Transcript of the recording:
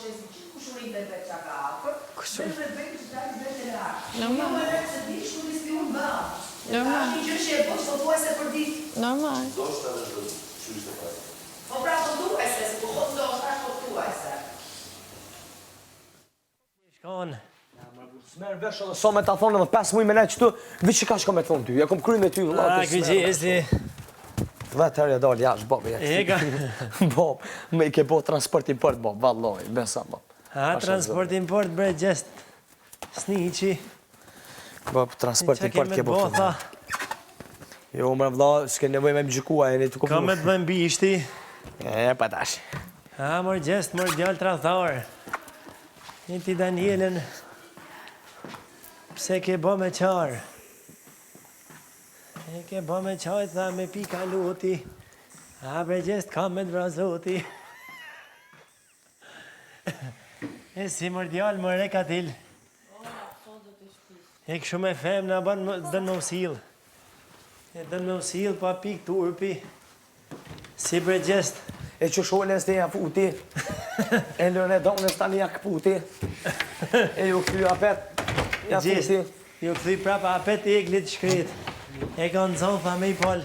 shesin gjithë kushërinjtë e vet ça ka afër, vetëm e vetëm që dalin vetë larg. Jo më lart se di kështu një spiun bëhet. Normal. Është një gjë që e bën pothuajse përditë. Normal. Ndoshta edhe çdo ditë, kështu ishte para. Po pra pothuajse, se kur thotë ndoshta është pothuajse. Shkon. S'merr vesh edhe sa me ta thonë edhe 5 muaj me nejt qëtu, veç që ka shko me thonë ty. Ja kom kry me ty vëlla. A, ky Gjesti. 10 herë ja dal jashtë, bab, ja. E ka. Bob, me i ke bo transport import, bob, vallaj, besa, bob. A, transport import, bre, Gjest. Sniqi. Bob, transport Qa ke import me ke të bo. bo, tha. Jo, më vëlla, s'ke nevojë me më gjykua, jeni të kuptu. Ka me të dhënë bishti. E, pa tash. A, mor Gjest, mor djalë tradhtar. E ti Danielën, pse ke bo me qarë? E ke bo me qarë, tha me pika loti. A, bre Gjest, ka me të vra zoti. E si mor djalë, more katil. E kështu me femna, bën, dën me u sill. E dën me u sill, pa pikë turpi. Si bre Gjest. E që sholën s'te ja futi E lëre donës tani ja këputi E ju kthy apet Ja futi Ju kthy prapa apet Eglit shkret E ka nxon tha me i pal.